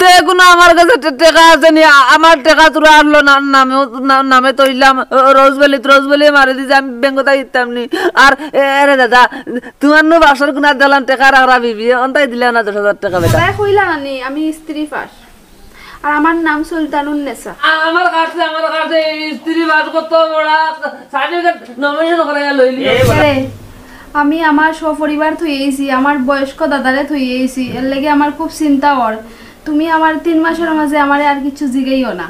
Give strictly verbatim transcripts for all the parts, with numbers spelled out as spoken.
তে কুনু আমার গেছে টে-, টেকা আছে নি? আ-, আমার টেকা তোরা আনলো না, নামে, না-, নামে তইলাম, ও, রোজবেলি, রোজবেলি মারি দিছে, আমি ব্যাংকত আইতাম নি। আর এ, এরে দাদা, তুমার নু বাসর কুনাত দিলাম টেকা রাখরা বিবি, অন্তাই দিলে না দশ হাজার টেকা বেটা। তাই কইলা না নি, আমি স্ত্রী ফাঁস। আর আমার নাম সুলতানুন নেসা। আ-, আমার কাছে, আমার কাছে স্ত্রী ফাঁস কত বড় সার্টিফিকেট নমিনেশন করাইয়া লইলি। আরে, আমি আমার সপরিবার থইয়া আইছি, আমার বয়স্ক দাদারে থইয়া আইছি, এর লাগি আমার খুব চিন্তা অর। তুমি আমার তিন মাসর মাঝে আমারে আর কিচ্ছু জিগাইও না,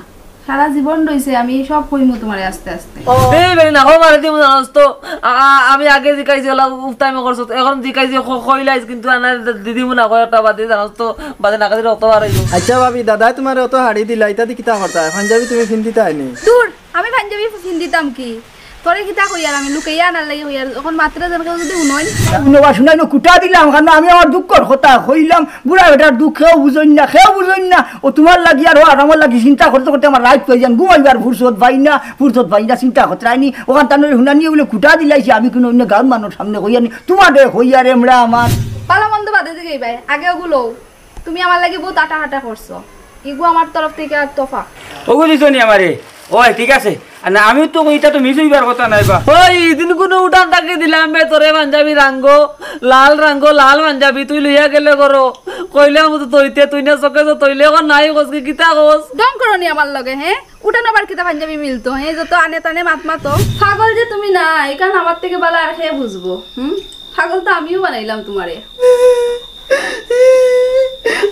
সারা জীবন রইছে, আমি সব কইমু তুমারে আস্তে আস্তে। এই বেটি না, ও মারি দিমু জানোস তো। আ-, আ-, আমি আগে জিকাইছি, ওলা উফতাইমে করছো, এখন জিকাইছি, ক-, কইলাইস কিন্তু আনা দি-, দিমু না, কয়েকটা বাদে জানোস তো, বাদে নাকা দিলে অত বার অইব। আচ্ছা ভাবি, দাদায় তুমারে অত হাড়ি দিলা, ইতা দি কিতা করতায়? পাঞ্জাবি তুমি ফিন্দিতায় নি? দূর, আমি পাঞ্জাবি ফিন্দিতাম কি? তোরে কিতা কইয়ার আমি, লুকাইয়া আনার লাগি কইয়ার, এখন মাতরে যেন কেউ যদি হুনইন। হুনো বা হুনাইন, কুটা দিলাম, কারণ আমি আমার দুঃখর কথা কইলাম, বুড়া বেটার দুঃখ কেউ বুঝইন না, কেউ বুঝইন না। ও তুমার লাগি আর ও আর আমার লাগি চিন্তা করতে করতে আমার রাইত অই যান, ঘুমাইবার ফুরসত পাই না, ফুরসত পাই না, চিন্তা করতে আইনি। ওখান তানরে হুনানি বলে কুটা দিলাইছি, আমি কুনু অন্য গাঁওর মানুষ সামনে কইয়ার নি, তুমারে কইয়ার এমরা আমার। ভালা মন্দ বাদে দিকে ভাই, আগে ওগুলো তুমি আমার লাগি বহুত আটা হাটা করছো, ইগু আমার তরফ থেকে আর তোফা। ওগু দিছো নি আমারে? ওই, ঠিক আছে। আর না, আমিও তো কই, ইতা তো মিস অইবার কথা নায় বা। ওই, ইদিন কুনু উঠান থাকি দিলাম বে তোরে পাঞ্জাবি রাঙ্গো, লাল রাঙ্গো, লাল পাঞ্জাবি, তুই লইয়া গেলে করো। কইলাম তো তইতে, তুই না চোখে তো তইলে এখন নাই কস কি, কিতা কস? ঢং করো নি আমার লগে, হ্যাঁ? উঠান আবার কিতা পাঞ্জাবি মিলতো, হ্যাঁ? যত আনে তানে মাত মাতো। পাগল যে তুমি না, এখান আমার থেকে বালা আর কে বুঝবো, হুম? পাগল তো আমিও বানাইলাম তুমারে।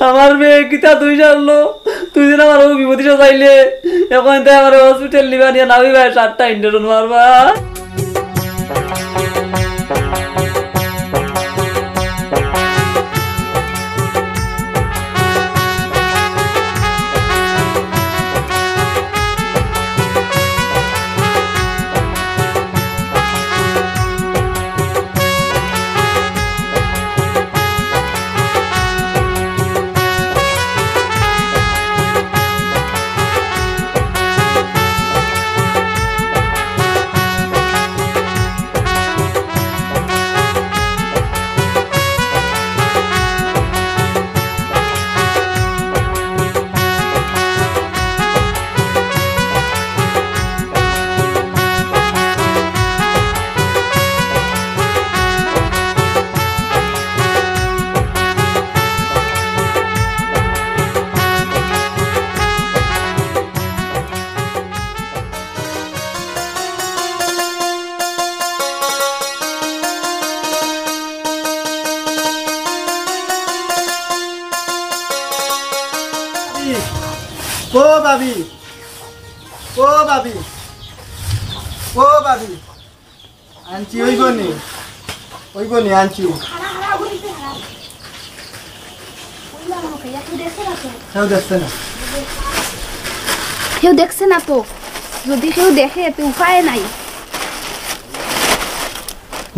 আমার মেয়ে কিতা তুই জানলো? তুই যেন আমার বিপদে সাজাইলে, এখন তাই আমার হসপিটাল নিবা নিয়ে নামি ভাই সাতটা ইঞ্জেকশন মারবা। ও ভাবি, ও ভাবি, ও ভাবি, আনছি অইব নি, অইব নি, আনছি। কেউ দেখছে না? কেউ দেখছে না তো? যদি কেউ দেখে, তে উপায় নাই।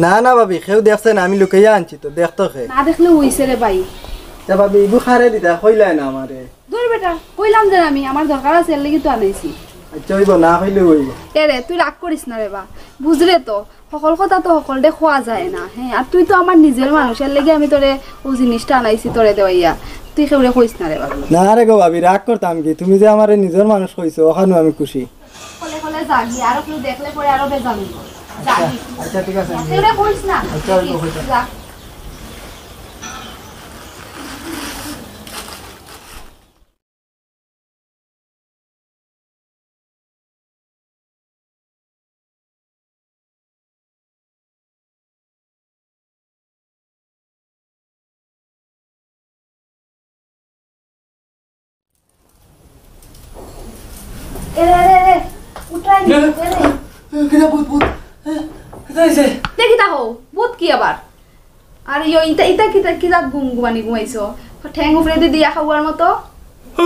না, না ভাবি, কেউ দেখছে না, আমি লুকাইয়া আনছি তো, দেখতো কে? না দেখলে অইছে রে ভাই। তা ভাবি, ইগু কারে দিতা, কইলায় না আমারে। দূর বেটা, কইলাম যে আমি, আমার দরকার আছে, এর লাগি তো আনাইছি। আচ্ছা, অইব, না কইলে অইব। এরে, তুই রাগ করিস না রে বা, বুঝরে তো, হকল কথা তো হকলরে কওয়া যায় না, হ্যাঁ, আর তুই তো আমার নিজর মানুষ, এর লাগি আমি তোরে অউ জিনিসটা আনাইছি তোরে দেওয়াইয়া, তুই কেউরে কইস না রে বা। না রে গো ভাবি, রাগ করতাম কি, তুমি যে আমারে নিজর মানুষ কইছো, অখানউ আমি খুশি। হকলে হকলে যাগি, আরো কেউ দেখলে পরে আরো বেজার অইব। যাগি। আচ্ছা, ঠিক আছে। কেউরে কইস না। আচ্ছা, অইব, অইব। যা। এরে, এরে, এরে, উঠাই নি, এরে। এ, কিতা ভূত, ভূত? এ, কিতা অইছে? দেখি তা হো, ভূত কি আবার? আর ইয়ো, ইতা, ইতা কিতা, কিতা ঘুম ঘুমানি ঘুমাইছো? ঠ্যাং উপরেদি দিয়া খাওয়ার মতো? ও,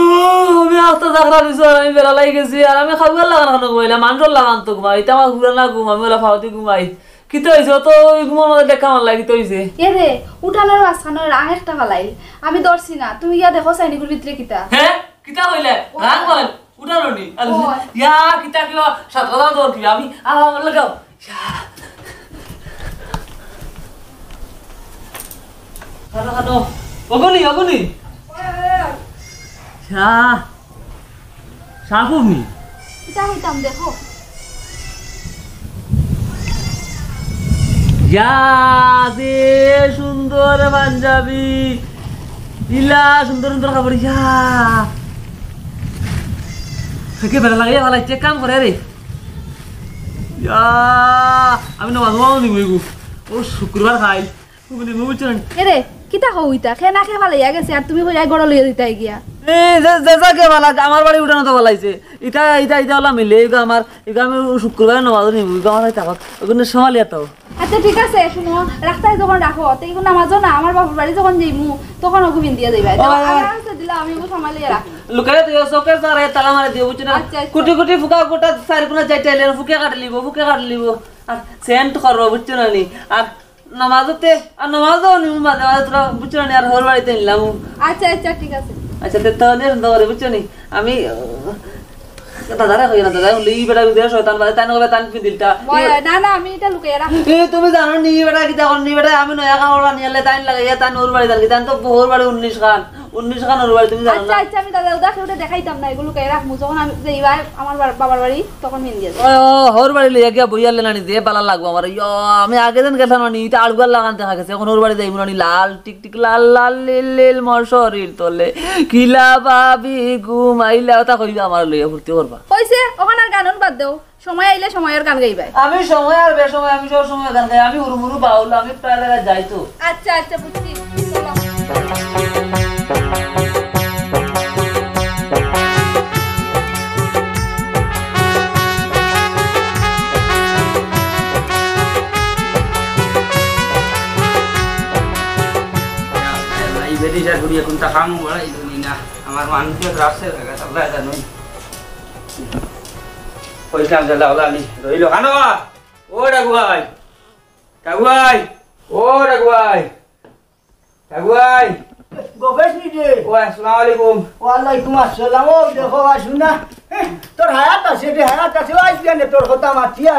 আমি আস্তা জাগরা দিছো, আর আমি বেড়া লাগি গেছি, আর আমি খাওয়ার লাখান কেনে ঘুমাইলাম, মানষর লাখান তো ঘুমাই, ইতা আমার পুরানা ঘুম, আমি অলা ফাওদি ঘুমাই। কিতা অইছে? অত অউ ঘুমর মাঝে ঢেক্কা মারলা, কিতা অইছে? এরে, উঠানর মাঝখানো রাং একটা ফালাইল, আমি ধরছি না, তুমি গিয়া দেখো চাইনি ইগুর ভিতরে কিতা। হে? কিতা কইলে? রাং ফালাইল? উঠানো নি? ওই। ইয়া, কিতা কিবা সাত হাজার দর কিবা? আমি, আ, আমার লাগাও। ইয়া। খানো, খানো। অগনি, অগনি। ওই, ওই, ওই। চা, চা খুব নি? ইতা হইতাম, দেখো। ইয়া, যে সুন্দর পাঞ্জাবি, ইলা সুন্দর সুন্দর কাপড়, ইয়া। তোকে বেলা লাগাইয়া ভালা ইচ্ছে কাম করে রে। ইয়া, আমি নমাজ মাও নিব এগু। ও শুক্রবার খাই। তুমি নিব বুঝছো না? এরে, কিতা কও ইতা? খে না খে ফালাইয়া গেছে, আর তুমি কইরায় গড় লইয়া দিতায় গিয়া। এ, যে, যে যাকে ফালা, আমার বাড়ি উঠানো তো ফালাইছে। ইটা, ইটা, ইটা ওলা মিলে, ইগো আমার, ইগো আমি শুক্রবারে নমাজও নিব, ইগো আমার তাকত, ওগুলো সমালিয়া তো। আচ্ছা, ঠিক আছে, শুনো, রাখতায় যখন রাখো, তো এগুলো নামাজও না, আমার বাপর বাড়ি যখন যাইমু, তখন ওগু পিন্দিয়া যাইবা। তো ওই, ওই। আমার আছে দিলা, আমি ওগু সামালিয়া রাখি। লুকাইয়া দিও, চোখের তারে তালা মারি দিও, বুঝছো না? আচ্ছা, আচ্ছা। কুটি কুটি ফুকা গোটা চারি কোনা যাইতে আইলে, ফুকে কাটি লিব, ফুকে কাটি লিব। আর সেন্ট করবো, বুঝছো না নি? আর নমাজতে, আর নমাজও নিমু মাঝে মাঝে তোরা, বুঝছো না নি? আর হউর বাড়িতে নিলাম। আচ্ছা, আচ্ছা, ঠিক আছে। আচ্ছা, তে তাহলে এরকম করে, বুঝছো নি? আমি, আহ, দাদারে কইও না, দাদা, উনি ই বেটা বিদেশ শয়তান বাজে, তাই না কইবে, তাই পিন্দিলটা। ওই, না, না, আমি এটা লুকাইয়া রাখি। এ, তুমি জানো নি, ই বেটা কিতা কর নি, বেটা, আমি নয়া কাপড় আনিয়ালে, তাই লাগাইয়া, তাই হউর বাড়ি যান, তাই তো হউর বাড়ি উনিশ খান, উনিশ খান হউর বাড়ি, তুমি জানো আচ্ছা, না? আচ্ছা, আমি দাদা, উদা কেউটা দেখাইতাম না, এগুলো লুকাইয়া রাখমু, যখন আমি যাইবা আমার বা-, বাবার বাড়ি, তখন মিন্দিয়া যাইবা। ও, ও, হউর বাড়ি লইয়া গিয়া বইয়ালে নানি, যে বালা লাগবো আমার, ইয়া, আমি আগে দিন গেছিলাম নানি, ইটা আলুয়ার লাগান দেখা গেছে, এখন হউর বাড়ি যাইমু নানি, লাল টিক টিক লাল লাল নীল নীল মোর শরীর তলে, কিলা ভাবি ঘুমাইলা, ওটা কইবা আমার লইয়া ফুর্তি করবা। কইছে, ওখান আর গান বাদ দেও, সময় আইলে সময়র গান গাইবায়। আমি সময় আর বেসময়, আমি সব সময় গান গাই, আমি হুরুমুরু বাউল, আমি প্রায় জায়গায় যাই তো। আচ্ছা, আচ্ছা, বুঝছি। চলো। এই বেটি যা ঘুরিয়ে কোনটা কাম বাড়াই দিবি না। আমার মানুষ রাস্তায় থাকে, সবাই জানো। কইছিলাম যে লাউলা আলী রইল। খানো, ও ডাকু ভাই, ডাকু ভাই, ও ডাকু ভাই, ডাকু ভাই। গবেশ নি রে? ও, আসসালামু আলাইকুম। ওয়ালাইকুম আসসালাম। ও, দেখো, আসু না। এহ, তোর হায়াত আছে রে, হায়াত আছে। ও, আইজ কেনে তোর কথা মাতিয়া।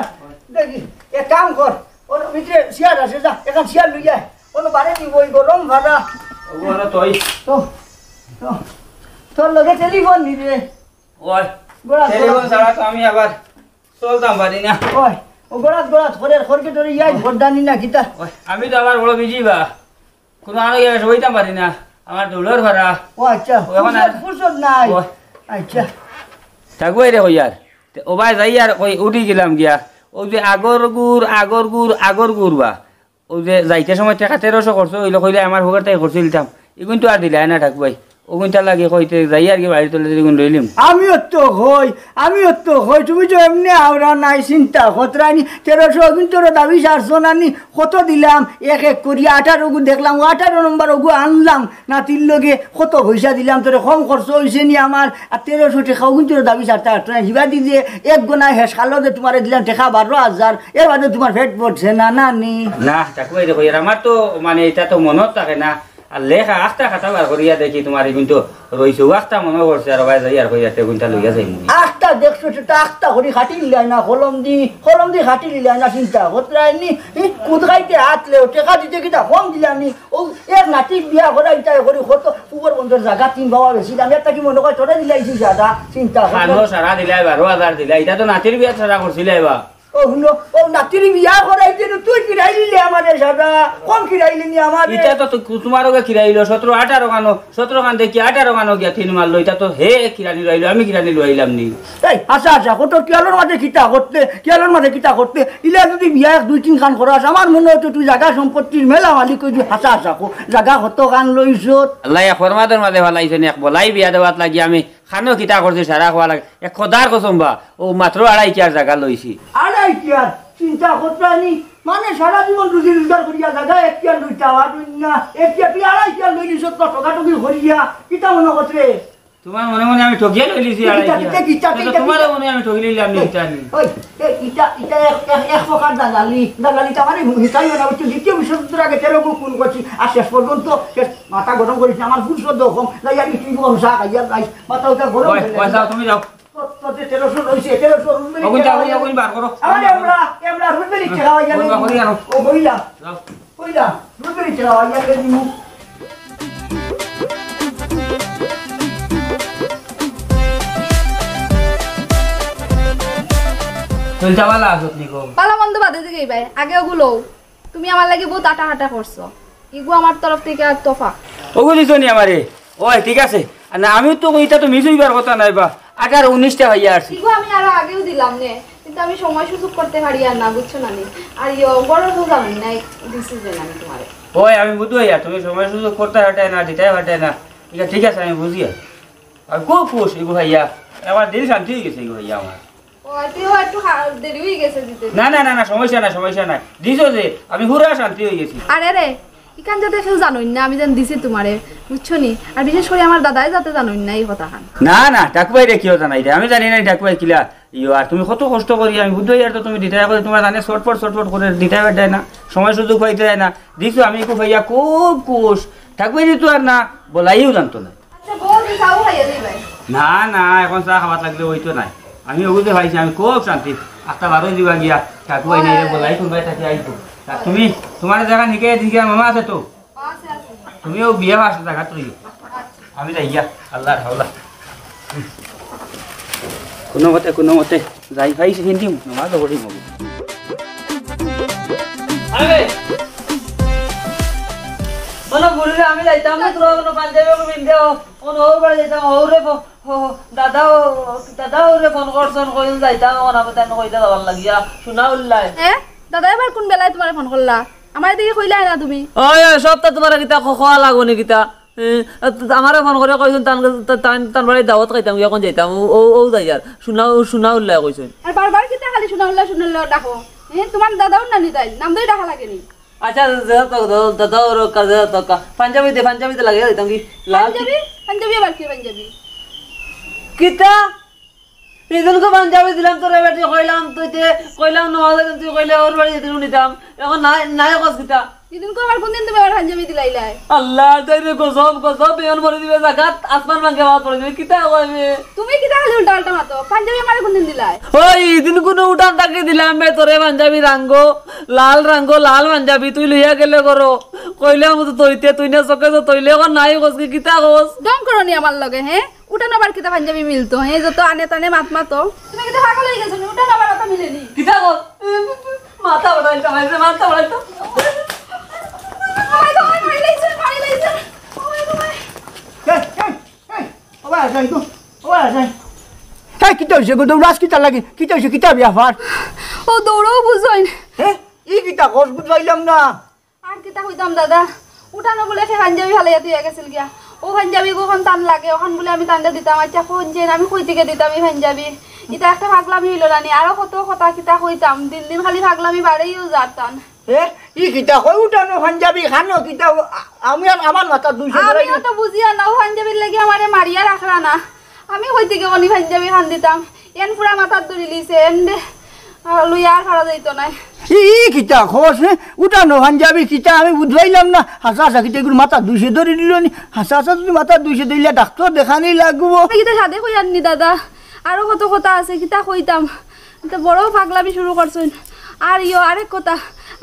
দেখি, এক কাম কর। ওর ভিতরে চেয়ার আছে, যা, এখান চেয়ার লই আয়। ওনো বারে দিব, ওই গরম ভাড়া। ও, ওনো তই। তো, তো, তোর লগে টেলিফোন নি রে? ওই, গোড়া, টেলিফোন গোড়া। ছাড়া তো আমি আবার চলতাম পারি না। ওই, ও গোড়াত গোড়াত করে, খড়কে ধরে ইয়াই ভোট দানি না কিতা? ওই, আমি তো আবার বড় বিজি বা। কোনো আনো গিয়া বইতাম পারি না। আমার দৌড়র ভাড়া। ও আচ্ছা, ও এখন আর ফুরসত, ফুরসত নাই। ওই। আচ্ছা। থাকবো রে কই আর। তে ও ভাই যাই আর কই উঠি গেলাম গিয়া। ও যে আগর গুর, আগর গুর, আগর গুর বা। ও যে যাইতে সময় টেকা তেরোশো খরচ অইলো, কইলে আমার পকেট থাকি খরচ দিতাম। ইগুন তো আর দিলাই না ঠাকু ভাই। ওগুন তার লাগি কইতে যাই আর কি বাড়ির তলে ইগুন রইলিম। আমিও তো কই, আমিও তো কই, তুমি তো এমনে আওরা নাই চিন্তা, খতরানি তেরোশো, ওগুন তোর দাবি সারছো না নি, কত দিলাম? এক এক করি আঠারো গু দেখলাম, ও আঠারো নম্বর ওগু আনলাম, নাতির লগে কত পয়সা দিলাম তোরে, কম খরচ অইছে নি আমার? আর তেরোশো টেকা ওগুন তোর দাবি সারতে পারতো না, হিবা দি যে এক গোনায় হেস খালো যে তোমারে দিলাম টেকা বারো হাজার, এর বাদে তোমার পেট ভরছে না, না নি? না, ঠাকু ভাই, দেখো, এর আমার তো, মানে, এটা তো মনত থাকে না। আর লেখা আখতা খাতা বার করিয়া দেখি তোমার এই কিন্তু রইছে, ও আখতা মনে করছে, আর ভাই যাই আর কই একটা গুনটা লইয়া যাই মুই। আখতা দেখছো, সেটা আখতা করি খাটি লিলাই না, কলম দি, কলম দি খাটি লিলাই না, চিন্তা করতে রায়নি। ই, কুদ খাইতে হাত লেও, টেকা দিতে কিতা কম দিলানি? ও, এক নাতির বিয়া করাইতায় করি, কত পুকুর বন্দর জাগা তিন বাবা বেশি দাম, একটা কি মনে কয় তোরে দিলাইছি জাগা, চিন্তা করতে খানো সারা দিলাই, বারো হাজার দিলাই, এটা তো নাতির বিয়া সারা করছিলাই বা। ও হুনো, ও নাতির বিয়া করাইতে তো তুই কিরাইলি আমারে সাদা, কম কিরাইলি নি আমারে। ইটা তো তু-, তোমার ওকে কিরাইলো, সতেরো আঠারো খানো, সতেরো খান দেখি আঠারো খানো গিয়া তিন মারলো, ইটা তো হে কিরানি লইলো, আমি কিরানি লইলাম নি। এই, আচ্ছা, আচ্ছা, কত কিয়ালোর মাঝে কিতা করতে, কিয়ালোর মাঝে কিতা করতে, ইলা যদি বিয়া এক দুই তিন খান করাস, আমার মনে হতো তুই জাগা সম্পত্তির মেলা মালিক, ওই যে হাছা হাছা কো, জাগা কত খান লইছত। আল্লাহ, এক ফরমাদর মাঝে ফালাইছেন, এক বলাই বিয়া দেওয়াত লাগি আমি খানো কিতা করছি সারা খোয়া লাগে। এক খোদার কসম বা, ও মাত্র আড়াই কিয়ার জাগা লইছি। আড়াই কিয়ার? চিন্তা করতানি, মানে সারা জীবন রুজি রোজগার করিয়া জাগা এক কিয়ার লইতা পারবেন না, এক কিয়ার তুই আড়াই কিয়ার লইলি, সত্য ঠকাঠকি করিয়া, কিতা মনে করছে? তোমার মনে মনে আমি ঠকিয়া লইলিছি আড়াই কিয়ার। কিতা, কিতা, তো কিতা, তোমারও কিতা? মনে আমি ঠকি লইলাম নি, এই, কিতা নি? ওই, এই, ইটা, ইটা এক, এক, এক প্রকার দালালি, দালালি তো আমার হিসাবই না, ওই তো দ্বিতীয় বিশ্বযুদ্ধের আগে তেরো গো খুন করছি, আর শেষ পর্যন্ত শেষ মাথা গরম করিস না, আমার ফুল সদ্য কম, যাই আমি তুই বন চা খাইয়া যাই, মাথা উঠা গরম ওই, হয়ে ওই, যাও, তুমি যাও। তো, তো যে তেরোশো রইছে, তেরোশো রুপি ওগুন যাও, ওগুন বার করো। আমার আমরা, আমরা রুপি নিচ্ছে খাওয়া গেল। ওগুন বার করি আনো। ও, হইলা। যাও। হইলা, রুপি নিচ্ছে খাওয়া গেল, নিমু। চলতা ভালা আছত নি গো? ভালা মন্দ বাদে দিকে ভাই, আগে ওগু লও। তুমি আমার লাগি বহুত আটা হাটা করছো, ইগু আমার তরফ থেকে আর তোফা। ওগু দিছো নি আমারে? ওই ঠিক আছে। আর না, আমিও তো, ইটা তো মিস অইবার কথা নায় বা। আঠারো উনিশটা ভাইয়া আরছি। ইগু আমি আরো আগেও দিলাম নে, কিন্তু আমি সময় সুযোগ করতে পারি আর না, বুঝছো না নি? আর ইয়ো, বড় তো জানি না, দিছি যে আমি তোমারে। ওই আমি বুঝবো ইয়া, তুমি সময় সুযোগ করতে পারতে না, দিতে পারতে না। ঠিক আছে, ঠিক আছে, আমি বুঝি আর। আর খুব খুশ ইগু ভাইয়া, আমার দিল শান্তি অই গেছে ইগু ভাইয়া আমার। ও, আর তুইও একটু খা-, দেরি অই গেছে দিতে। না, না, না, না, সমস্যা নাই, সমস্যা নাই। দিছো যে, আমি পুরা শান্তি অই গেছি। আরে রে, ইখান যাতে কেউ জানইন না, আমি যেন দিছি তোমারে, বুঝছো নি? আর বিশেষ করি আমার দাদায় যাতে জানইন না ই কথাখান। না, না, ঠাকু ভাইরে কিও জানাই রে, আমি জানি না ঠাকু ভাই কিলা। ইয়ো, আর তুমি কত কষ্ট করি, আমি বুঝি আর তো তুমি দিতায় করি, তোমার জানে ছটফট ছটফট করে দিতায় পারতায় না, সময় সুযোগ পাইতায় না। দিছো, আমি খুব ভাইয়া খুব খুশ। ঠাকু ভাইরে তো আর না বলাইও জানতো না। আচ্ছা, বউ, তুমি চাও খাইয়া দিবাই? না, না, এখন চা খাওয়াত লাগলে অইতো নায়। আমি ওগুতে পাইছি, আমি খুব শান্তি। আস্তা বারো দিবা গিয়া, ঠাকু ভাই নাই রে, বলাই কোন ভাই তাকে আইতো। আর তুমি, তোমার জাগা নিকে দিকে মামা আছে তো? আছে, আছে। তুমিও বিয়া পাশে জাগা তুই। আচ্ছা। আমি যাই গিয়া, আল্লাহর হাওলা। কোনো মতে, কোনো মতে যাই পাইছি কিন্তু নমাজ পড়ি মগু। আরে! কোনো ভুলিলে আমি যাইতাম না, তোরা কোনো পাঞ্জাবি কোনো পিন্দে ও, কোনো ওর বাড়ি যাইতাম, ওরে ফো-, হো, হো, দাদা ও, দাদা ওরে ফোন করছন, কইল যাইতাম, ওখানে আমি তান কইতে যাবার লাগিয়া, শোনা উল্লাই। এ? দাদা এবার কোন বেলায় তোমারে ফোন করলা? আমার এদিকে কইলাই না তুমি। ওই, ওই, সবটা তোমার কিতা খ-, খোয়া লাগবো নি কিতা? এ, আমারে ফোন করে কইছন তান, তান, তান বাড়ি দাওয়াত খাইতাম, এখন যাইতাম, ও, ও, ও যাই আর। শোনা, শোনা উল্লাই কইছন। আর বারবার কিতা খালি শোনা উল্লাই, শোনা উল্লাই ডাকো? এ, তোমার দাদাও নানি তাই, নাম ধরে ডাকা লাগেনি। আচ্ছা, যে তো, তো, তো, তো, ওর কাছে তো কা-, পাঞ্জাবি দে, পাঞ্জাবি দে লাগে, দিতাম কি? লাল পাঞ্জাবি? পাঞ্জাবি আবার কি পাঞ্জাবি? কিতা? ইদিনকু পাঞ্জাবি দিলাম তোরে বেটি, কইলাম তুই তে, কইলাম নমাজে তুই কইলে ওর বাড়ি ইদিনকু নিতাম। এখন নাই, নাই কস কিতা? ইদিনকু আবার কোনদিন তুমি আমার পাঞ্জাবি দিলাইলাই? আল্লাহ, তাই রে গজব, গজব, বেমান পড়ি দিবে জাগাত, আসমান ভাঙ্গে বাদ পড়ি দিবে, কিতা কইবে? তুমি কিতা খালি উল্টা পাল্টা মাতো? পাঞ্জাবি আমারে কোনদিন দিলাই? ওই, ইদিনকু নু উঠান থাকি দিলাম বে তোরে পাঞ্জাবি রাঙ্গো, লাল রাঙ্গো, লাল পাঞ্জাবি তুই লইয়া গেলে করো। কইলাম তো তইতে, তুই না চোখে তো তইলে এখন নাই কস কি, কিতা কস? ঢং করো নি আমার লগে, হ্যাঁ? উঠান আবার কিতা পাঞ্জাবি মিলতো, হ্যাঁ? যত আনে তানে মাত মাতো। তুমি কিতা পাগল অই গেছো নি? উঠান আবার অত মিলে নি? কিতা কস? মাথা উঠাইতো, মাথা উঠাইতো। ওই তো, ওই মারি লাইছে, মারি লাইছে। ওই তো, ওই। এই, এই, এই, ও ভাই, যাই তো, ও ভাই, যাই। এই, কিতা অইছে গো? দৌড়াস কিতা লাগি? কিতা অইছে? কিতা ব্যাপার? ও দৌড়ও বুঝইন। হ্যাঁ? ই কিতা কস? বুঝলাম না। আর কিতা কইতাম দাদা, উঠানো বুলে সে পাঞ্জাবি ফালাইয়া দিয়া গেছিল গিয়া। ও পাঞ্জাবি কখন তান লাগে, ওখান বুলে আমি তানরে দিতাম। আচ্ছা, কোন যে আমি কই থেকে দিতাম এই পাঞ্জাবি? ইটা একটা পাগলামি অইলো না নি? আরো কত কথা কিতা কইতাম, দিন দিন খালি পাগলামি বাড়েইও যার তান। এ, ই কিতা কই উঠানো পাঞ্জাবি খানো কিতা? ও, আ-, আমি আর আমার মাথা দুইশো ধরাই আমিও তো বুঝিয়া না, ও পাঞ্জাবির লাগি আমারে মারিয়া রাখরা না। আমি কই থেকে কোনি পাঞ্জাবি খান দিতাম? এন পুরা মাথাত ধরি লিছে, এন দে, আহ, লইয়া আর পারা যাইতো নায়। ই, ই কিতা খোস, হে? উঠানো পাঞ্জাবি কিতা আমি বুঝলাম না। হাছা হাছা কিতা এগুর মাথা দুইশো ধরি দিল নি? হাছা হাছা যদি মাথা দুইশো ধরিলে ডাক্তার দেখানি লাগবো। আমি কিতা সাদে কইয়ার নি দাদা, আরো কত কথা আছে, কিতা কইতাম। তো বড় পাগলামি শুরু করছইন। আর ইয়ো, আরেক কথা,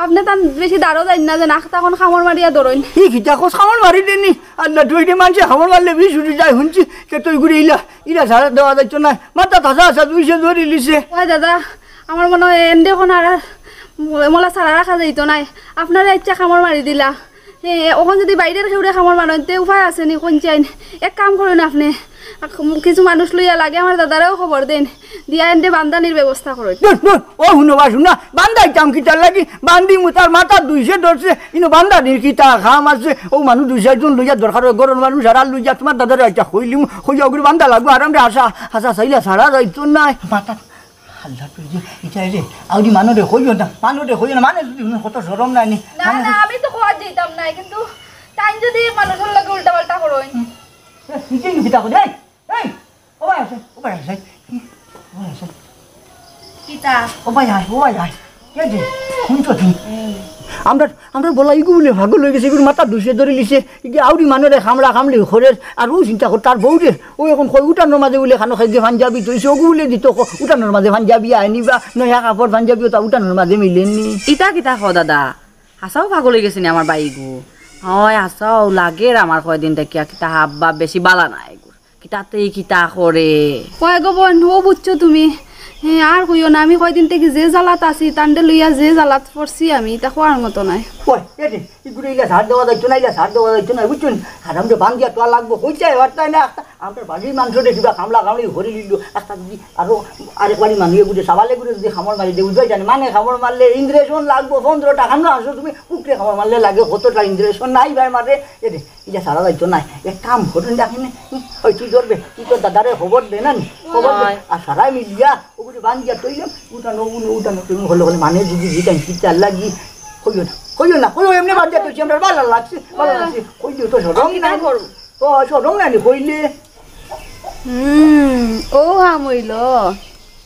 আপনে তান বেশি দাঁড়ো যাইন না, যে নাক তখন কামড় মারিয়া ধরইন। ই কিতা কস, কামড় মারি দেনি? আল্লাহ, তুই রে মানছে কামড় মারলে বিষ উঠি যায়, হুনছি, কে তুই ঘুরে ইলা, ইলা ছাড়া দেওয়া যাইতো না, মাথা হাছা হাছা দুইশো ধরি লিছে। ওই দাদা, আমার মনে হয় এন্ডে এখন আর, আর মোলা ছাড়া রাখা যাইতো নায়। আপনারে ইচ্ছা কামড় মারি দিলা। এ, অখন যদি বাইরের কেউরে কামড় মারইন, তে উপায় আছে নি, কোন চাইন? এক কাম করইন আপনে, আক-, কিছু মানুষ লইয়া লাগে আমার দাদারেও খবর দেন, দিয়া এন্ডে বান্ধানির ব্যবস্থা করইন। দূর, দূর, ও হুনো বা হুনা, বান্ধাইতাম কিতার লাগি? বান্ধিমু তার মাথা দুইশো ধরছে, ইনো বান্ধানির কিতা কাম আছে? ও মানুষ দুই চাইরজন লইয়া দরকার হয়, ঘরর মানুষ আর লইয়া তোমার দাদারে আইচ্ছা কইলিম, কইয়া ওগুলো বান্ধা লাগবো, আর আমরা হাছা, হাছা চাইলে ছাড়া যাইতো না। মাথা আল্লাহ, তুই যে ইটা রে, আউরি মানুরে কইও না, মানুরে কইও না, মানে যদি হুনো কত শরম নাই নি। না, মানে না, আমি তো খোয়া দিতাম না, কিন্তু তাই যদি মানুষের লগে উল্টা পাল্টা করইন। এ, নিজে নিজে থাকো, এই, এই, ও ভাই আছে, ও ভাই আছে, ও ভাই আছে। কিতা? ও ভাই আয়, ও ভাই আয়। কে যে? হুনছো তুমি? আমরা, আমরা বলা ইগু বুলে পাগল অই গেছে, ইগুর মাথা দুইশো ধরি লিছে, ইগে আউরি মানুরে কামড়া কামড়ি করে, আর ও চিন্তা কর, তার বউরে ও এখন কয় উঠানোর মাঝে বুলে খানো খাইগে পাঞ্জাবি থইছে, ওগু বুলে দিত ক-, উঠানোর মাঝে পাঞ্জাবি আয় নি বা, নয়া কাপড় পাঞ্জাবি ওটা উঠানোর মাঝে মিলে নি। ইতা কিতা ক দাদা? হাছাউ পাগল অই গেছে নি আমার বাইগু? হয় হাছাউ, লাগের আমার কয়দিন থাকিয়া কিতা হাব ভাব বেশি বালা নাই এগুর। কিতাতে কিতা করে? কয় গো বইন, ও বুঝছো তুমি? হে, আর কইও না, আমি কয়দিন থাকি যে জ্বালাত আছি, তানরে লইয়া যে জ্বালাত পড়ছি আমি, ইতা কওয়ার মতো নায়। ওই, এ রে, ইগুরে ইলা ছাড় দেওয়া যাইতো না, ইলা ছাড় দেওয়া যাইতো না, বুঝছো নি? হারামরে বান্ধিয়া থওয়া লাগবো, কইতে হয়, অর্থাৎ না, একটা আমরার বাড়ির মানষরে কিবা কামলা কামলি করি লিল, একটা যদি আরো আরেক বাড়ি মানুষ বুঝে, সাবালে করে যদি কামড় মারি দে, বুঝবায় জানি, মানে কামড় মারলে ইঞ্জেকশন লাগবো, পনেরোটা কামড় আসো তুমি, কুকুরে কামড় মারলে লাগে কতটা ইঞ্জেকশন, নাই ভাই মারে, এ রে, ইটা ছাড়া যাইতো নায়। এক কাম করুন, দেখেন, ওই তুই ধরবে, তুই তোর দাদারে খবর দে না নি, খবর দে। আর সারা মিলিয়া ওগুলি বান্ধিয়া তৈলে, উঠানো, উনো, উঠানো, তুমি হলে হলে মানে যদি জিতাই, কি চাল লাগি, কইও না, কইও না, কইও এমনি বান্ধিয়া তৈছি, আমরা ভালো লাগছে, ভালো লাগছে, কইও তো সরম না, তো সরম না নি কইলে। হুম, ও হাম অইল।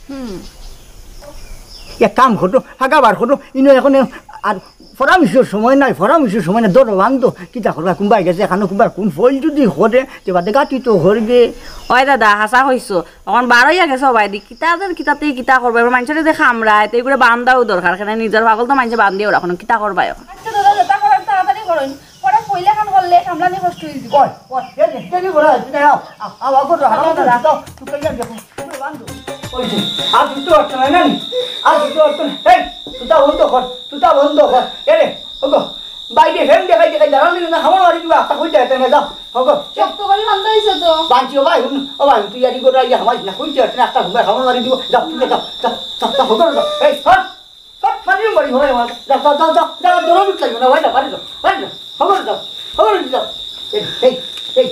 হুম। এক কাম করো, হাগা বার করো, ইনো এখন আর পরামর্শর সময় নাই, পরামর্শর সময় নাই, ধরো বান্ধো, কিতা করবা, কুনবায় গেছে, এখানো কুনবার কুন ফল যদি ঘটে, তে বাদে গাতি তো ঘটবে। ওই দাদা, হাছা কইছো, এখন বারইয়া গেছে, ওবায়দি, কিতাদের কিতাতে কিতা করবা, এবার মানষরে যে কামড়ায়, তে এগুলো বান্ধাও দরকার, কেন নিজর পাগল তো মানষে বান্ধিও রাখো না, কিতা করবা এখন? আচ্ছা দাদা, যেটা করার তাড়াতাড়ি করইন, পরে পয়লা খান করলে সামলানি কষ্ট হয়ে যাবে। ওই, ওই, এই যে, এই যে, বড়, এই যে, আও, আও, আও, আও, করো, হারাম করো, দাও, তুই কইয়া দেখো, তুই বান্ধো। ওই যে, আর দুটো অর্থ নাই না নি? আর দুটো অর্থ নাই। এই, তুতা বন্ধ কর, তুতা বন্ধ কর। এ রে, ওগো, বাইরে ফেন দেখাই দেখাই দাঁড়ালি না, খাবার মারি দিবা, একটা কই যায়, না যাও, ওগো। শক্ত করে বান্ধা হইছে তো। বাঁধছি, ও ভাই, হুন, ও ভাই, তুই আর ই করে আইয়া খামাইস না, কই যায়, না একটা ঘুমায় খাবার মারি দিব, যাও, তুই যাও, যাও, যাও, যাও, ওগো, যাও। এই, হট। সব পানির বাড়ি হয় আমার। যাও, যাও, যাও, যাও, যাও, দৌড়াদৌড়ি লাগবে না, ভাই, যাও, বাড়ি যাও, বাড়ি যাও। খবর যাও, খবর যাও। এই, এই, এই,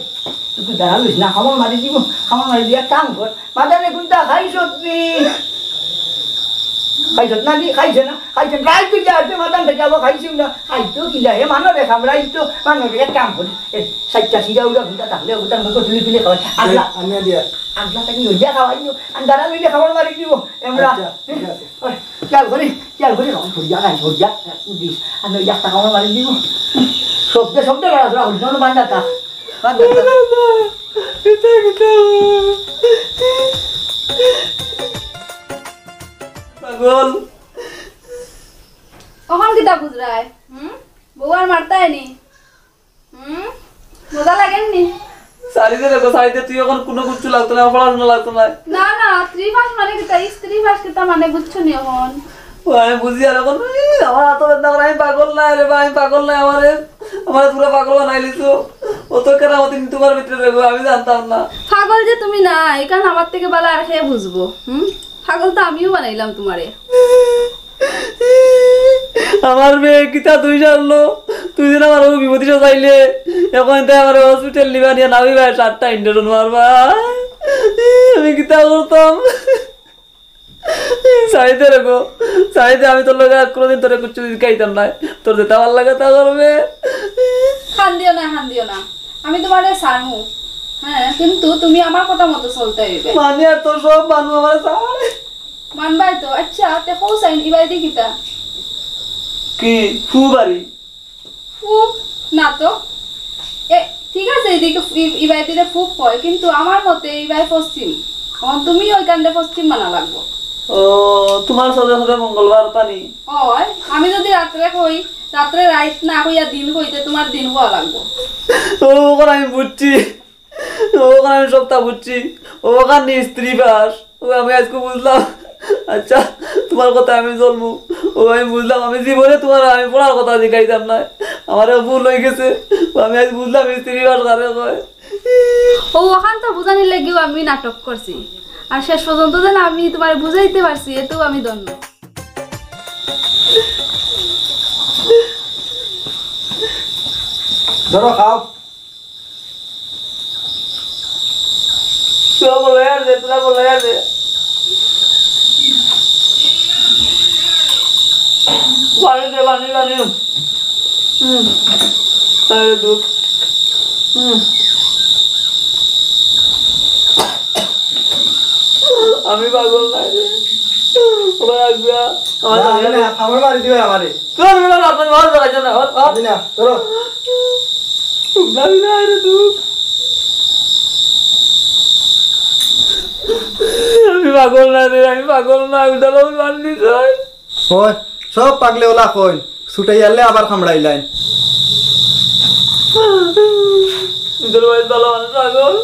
তুই দাঁড়ালিস না, খবর মারি দিব, খবর মারি দিয়ে এক কাম কর। মাদারে কোনটা খাইছত নি? খাইছত না নি? খাইছে না? খাইছে না? রাইত তুই যা, তুই মাদান থেকে আবার খাইছিস না? খাইতো কি যায়? হে মানো রে, খাম রাইত তো, মানো রে, এক কাম করি। এই, সাইটটা সিরা উড়া কোনটা থাকলে, ওটার মুখে তুলি তুলি খাওয়াই। আগলা, আমি দিয়া। আগলা তাকে লইয়া খাওয়াই দিও। আর দাঁড়া লইলে খবর মারি দিব। আমরা। আচ্ছা, ঠিক আছে। ওই, খেয়াল করি, খেয়াল করি, ধরিয়া নাই, ধরিয়া, দিস। আমি ওই একটা কামড় মারি দিব। শব্দে, শব্দে লড়াচড়া করিস, নতুন বান্ডা তা। বান্ডা তা। পাগল। অখন কিতা বুঝরায়? হুম? বউ আর মারতায় নি? হুম? মজা লাগের নি? সারিদে দেখো, সারিদে তুই অখন কুনু কিচ্ছু লাগতো না, পড়াশোনা লাগতো না। না, না, স্ত্রী পাস মানে কিতা, স্ত্রী পাস কিতা মানে বুঝছো নি অখন? ও, আমি বুঝি আর অখন, ই, আমার অত বেদনা করে, আমি পাগল নায় রে বা, আমি পাগল নায়, আমারে, আমারে পুরা পাগল বানাইলিছো। অত কেরামতি নি তুমার ভিতরে রে গো, আমি জানতাম না। পাগল যে তুমি না, ইখান আমার থাকি ভালা আর কে বুঝবো, হুম? পাগল তো আমিও বানাইলাম তুমারে। আমার মেয়ে কিতা দুষ করলো, তুই যেন আমার অউ বিপদে সাজাইলে, অখন তাই আমার হসপিটাল নিবা নিয়া নামিবা সাতটা ইঞ্জেকশন মারবা। আমি কিতা করতাম? সারিদে রে গো, সারিদে, আমি তোর লগে আর কুনুদিন তোরে কিচ্ছু শিখাইতাম নায়, তোর যেটা ভালা লাগে তা করবে। কান্দিও না, কান্দিও না, আমি তুমারে ছাড়মু। হ্যাঁ, কিন্তু তুমি আমার কথা মতো চলতে অইবে। মানে আর তোর সব মানু আমার ছাড়। মানবায় তো। আচ্ছা, তে কও চাইন, ইবায়দি কিতা? কি? ফুফু বাড়ি? ফুফু না তো। এ, ঠিক আছে, ইদিকে ফু-, ই-, ইবায়দিরে ফুফু কয়, কিন্তু আমার মতে ইবায় পশ্চিম। অখন তুমি ওই কাণ্ডে পশ্চিম মানা লাগবো। ও, তুমার সাথে সাথে মঙ্গলবার তানি? ওই, আমি যদি রাত্রে কই, রাত্রে রাইত না কইয়া দিন কইতে তুমার দিন কওয়া লাগবো। ও, অখন আমি বুঝছি। অখন আমি সবটা বুঝছি। অখন নি স্ত্রী পাস। ও আমি আইজকু বুঝলাম। আচ্ছা, তুমার কথা আমি চলমু। ও আমি বুঝলাম, আমি জীবনে তুমার আমি পড়ার কথা শিখাইতাম নায়। আমারে ভুল অই গেছে। ও আমি আইজ বুঝলাম স্ত্রী পাস কারে কয়। ও অখান তো বুঝানির লাগিও আমি নাটক করছি। আর শেষ পর্যন্ত যেন আমি তুমারে বুঝাইতে পারছি, এতেও আমি ধন্য। ধরো খাও। তোরা বলে আর দে, তোরা বলে আর দে। পানি দে, পানি, পানি। হুম। আরে দুঃখ। হুম। আমি পাগল নায় রে। ওরা আসবে, আমার না, জানি না। না, আমার বাড়ি দিবে আমারে। তোর বেটা রাত মাস দেখাইছে না, হট, হট। আমি না, ধরো। না, না, আরে তুই। আমি পাগল না রে, আমি পাগল না, উল্টা পাগল বান্ধি তুই। ওই, সব পাগলে ওলা কইন, ছুটাই আনলে আবার কামড়াইলাইন। নিজের বাড়ির ভালো মানুষ পাগল।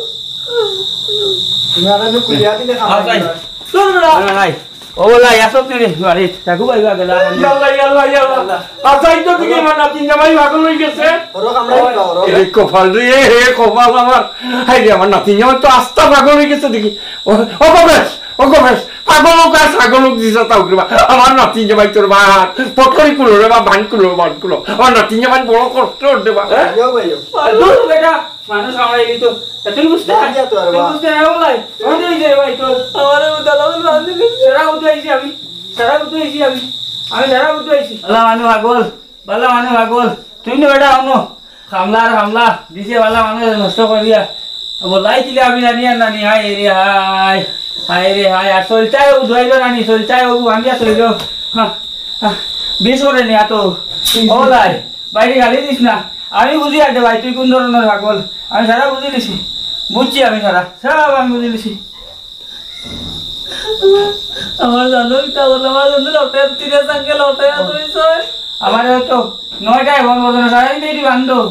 তুমি আর আমি কুলিয়া দিলে কামড়াই আচ্ছা। দিলাইন। তোর বেটা। না, না, নাই। ও বলা, ইয়া সব তুই রে, আরে, কাকু ভাই বা গেলা। ইয়াল্লা, ইয়াল্লা, ইয়াল্লা। আচ্ছা, এই তো দেখি আমার নাতিন জামাই পাগল অই গেছে। ওরক আমরা কি পাবো, ওরক? এ কপাল রে, এ কপাল আমার। হায় রে, আমার নাতিন জামাই তো আস্তা পাগল অই গেছে দেখি। ও, ও গবেশ, ও গবেশ, পাগল অউক আর ছাগল অউক, দিশা তাউক রে বা। আমার নাতিন জামাই তোর বাদ। পটরি কুলো রে বা, ভান কুলো, ভান কুলো। আমার নাতিন জামাই বড় কষ্ট অর রে বা। হ্যাঁ? ইয়ো ভাই, ইয়ো। দূর বেটা, মানুষ কামড়াইলি তো। তা তুই বুঝতে না, না, তুই বুঝতে না, ও ভাই। বুঝতে হইছে রে ভাই তোর। আমারে উদালা বল বান্ধি দিস। সারা বুদ্ধ আইছি আমি। সারা বুদ্ধ আইছি আমি। আমি সারা বুদ্ধ আইছি। বালা মানু পাগল, বালা মানু পাগল। তুই না বেটা অনো। খামলা আর খামলা, দিছে বালা মানু নষ্ট করিয়া। বলাই দিলে আমি জানি আর নানি, হায় রে হায়। হায় রে হায়, আর চলতায় ও ধুয়াইল নানি, চলতায় ও বান্ধিয়া চলল। হ্যাঁ, হ্যাঁ, বিষ করে নিয়া তো। ও লাই। বাইরে গালি দিস না। আমি বুঝি আর দে ভাই, তুই কোন ধরনের পাগল। আমি সারা বুঝি লিছি। বুঝছি আমি সারা। সব আমি বুঝি লিছি। আমার জানো কিতা বল, আমার জন্য লটে, তিনে সঙ্গে লটে তুই সর। আমার তো নয়টায় বন্ধ করছে না, সারাদিন তো এটি বান্ধব।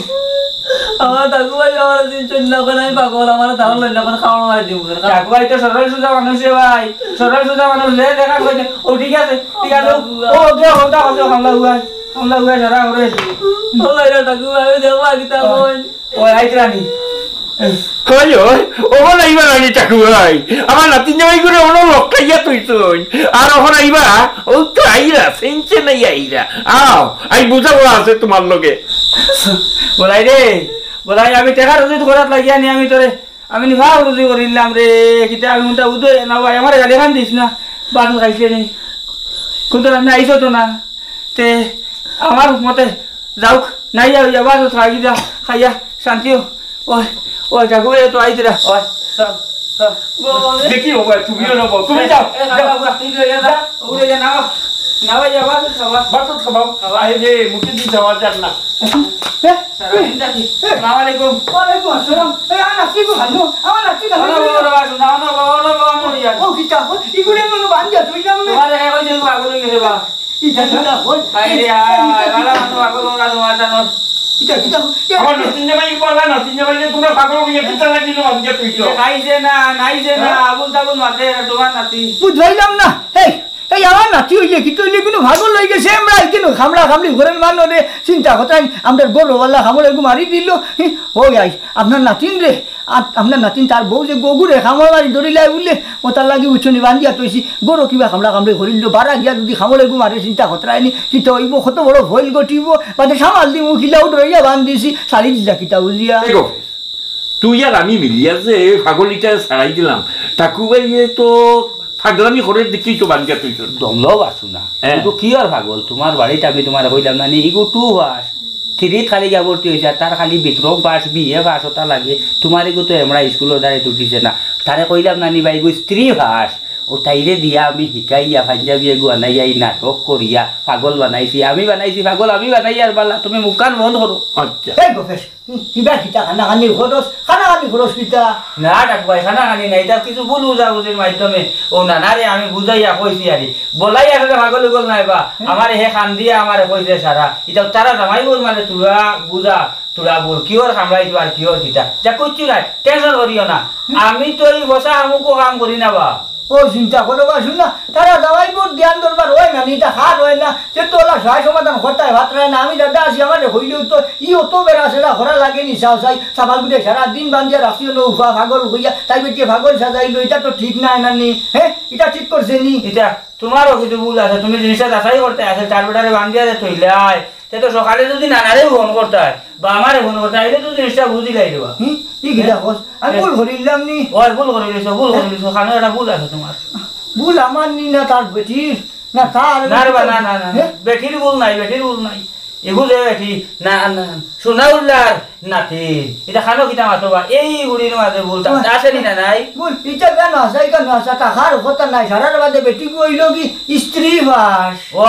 আমার দাদু ভাই আমার চিনছেন না, ওখানে আমি পাগল, আমার ধারণ লইলে এখন খাওয়া মারি দিব। কাকু ভাই তো সরল সুজা মানুষ রে ভাই, সরল সুজা মানুষ রে, দেখা কইছে, ও ঠিক আছে, ঠিক আছে, ও ওকে, ওটা আছে, হামলা হুয়া, হামলা হুয়া, সারা করে। ও ভাই, এটা কাকু ভাই, আমি দেখবো আগে তা বল। ওই আইত রানী। কই ওই? ও বলে ইবা রানী টাকু ভাই। আমার নাতিন জামাই করে অনো লটকাইয়া তুইছইন। আর অখন আইবা, ও তো আইরা, চিনছে নাই আইরা। আও, আই বুঝা বড় আছে তোমার লগে। বলাই রে, বলাই আমি টেকা রুজি করাত লাগিয়া নি আমি তোরে, আমি নিভা রুজি করিলাম রে, কিতা আমি উনটা উদয় না ভাই, আমার গালি খান দিস না, বাদ খাইছে নি। কোন তো রান্না আইছো তো না। তে আমার মতে যাউক, নাই যাও, যাবা তো খাই যা, খাইয়া শান্তি হো। ওই, ওই, কাকু, এ তো আইতরা। ওই, চল, চল। দেখি, ও ভাই, তুমিও না বল, তুমি যাও, এ, যাও। কাকু, তুই লইয়া যা, ও লইয়া নাও। নাও, যাবা তো খাবা। ভাত তো খাবাও। খাবা। আরে রে, মুখে দিন যাওয়া যাক না। এ, সারা দিন থাকি। এ। আসসালামু আলাইকুম। ওয়ালাইকুম আসসালাম। এ, আ, নাতি গো, ভালো। আমার নাতি গো, ভালো। বাবা, বাবা, শোনা, বাবা, বাবা, বাবা, মরিয়া। ও, কিতা, ও, ইগুলো মনে বান্ধা, তুই যাও না। তোমার দেখা হইছে, পাগল হয়ে গেছে, বাবা। ইটা কিতা কই? হায় রে হায়, বালা মানু পাগল অরা তোমার জানো। ইটা কিতা কই? আমার নাতিন জামাই বলা, নাতিন জামাই রে তোমরা পাগল অইয়া কিতা লাগিল বান্ধিয়া তুই তো। খাইছে না, নাইছে না, হ্যাঁ? আবুল তাবুল মাতে, তোমার নাতি। বুঝলাম না। এই, এই আমার নাতি অইলে কিতা অইলে কুনু পাগল অই গেছে, আমরা এই কুনু খামড়া খামড়ি ঘরের মানু রে, চিন্তা কথা, আমরার গরুওয়ালা খামড়ে গু মারি দিল। ও গাইস, আপনার নাতিন রে, আর আপনার নাতিন তার বউ যে গগুরে খামড় মারি ধরিলাই বুলে, ও তার লাগি উছনি বান্ধিয়া তৈছি, গরু কিবা খামড়া খামড়ি করিল, বারা গিয়া যদি খামড়ে গু মারে চিন্তা খতরায়নি, চিন্তা অইব, কত বড় ভইল ঘটিব, বাদে সামাল দিমু, কিলা উঠে রইয়া বান্ধিছি, সারি দিলা কিতা বুঝিয়া। দেখো, তুই আর আমি মিলিয়া যে পাগলিটা ছাড়াই দিলাম, টাকু ভাইয়ে তো পাগলামি করে দেখি তো বান্ধিয়া তুই তো। দমলাও বাসু না। হ্যাঁ। কিন্তু কি আর পাগল, তোমার বাড়িত আমি তোমারে কইলাম না নি, ইগু টু পাস। থ্রিত খালি গিয়া ভর্তি অইছে, আর তার খালি বিক্রম পাস, বিএ পাস ওটা লাগে। তোমার ইগু তো এমরা স্কুলর দ্বারে তো উঠিছে না। তারে কইলাম না নি ভাই, ইগু স্ত্রী পাস। ও তাইরে দিয়া আমি হিকাইয়া পাঞ্জাবি এগু আনাইয়া এই নাটক করিয়া পাগল বানাইছি। আমি বানাইছি পাগল, আমি বানাই আর বালা, তুমি মুখখান বন্ধ করো। আচ্ছা। এই গফেশ, কিবা কিতা কানাকানি খরচ, কানাকানি খরচ কিতা? না, ডাক ভাই, কানাকানি নাই, তার কিছু ভুল বুঝাবুঝির মাধ্যমে ও নানারে আমি বুঝাইয়া কইছি আরে। বলাই আসলে পাগল উগল নাই বা, হুম। আমারে হে কান দিয়া আমারে কইছে সারা। ইটা তারা জামাই বউর মাঝে তুরা বুঝা, তুরা বল, কিওর কামড়াই দিবার, কিওর কিতা। যা কিচ্ছু নাই, টেনশন করিও না। হুম। আমি তো এই বসা আমুকো কাম করি না বা। ও চিন্তা করো বা, শুন না, তারা দাওয়াই বোর্ড ধ্যান দরবার হয় না, নিতা খার হয় না, সে তো ওলা সহায় সমাধান করতে হয়, ভাত রায় না, আমি দাদা আছি, আমারে হইলেও তো, ই অত বেড়া সেরা করা লাগে নি, সাও সাই, সাবাল গুটে সারা দিন বান্ধিয়া রাখছি হলো উফা, পাগল হইয়া, তাই বেটিয়ে পাগল সাজাইলো, এটা তো ঠিক না, না নি, হ্যাঁ, এটা ঠিক করছে নি? এটা তোমারও কিছু ভুল আছে, তুমি জিনিসটা যাচাই করতে আছে, চার বেটারে বান্ধিয়া যে থইলাই, তে তো সকালে যদি নানারে ফোন করতায়, বা আমারে ফোন করতায়, আইলে তো জিনিসটা বুঝিলাই দেবা। হুম? ই কিতা কস? আমি এ। ভুল করিলাম নি? ওই ভুল করিলিছো, ভুল করিলিছো, কানো এটা ভুল আছে তোমার। ভুল আমার নি না তার বেটির, না তার না রে বা, না, না, না, না। হ্যাঁ? বেটির ভুল নাই, বেটির ভুল নাই। এগু যে বেটি, না, না, সোনাউল্লার নাতি। এটা কানো কিতা মাতো বা, এই বুড়ির মাঝে ভুল তা-, ওই। আছে নি না নাই? ভুল, এটা কেন আছে, এই কেন আছে? টাকার কথা নাই, সারার বাদে বেটি কইলো কি স্ত্রী পাস। ও।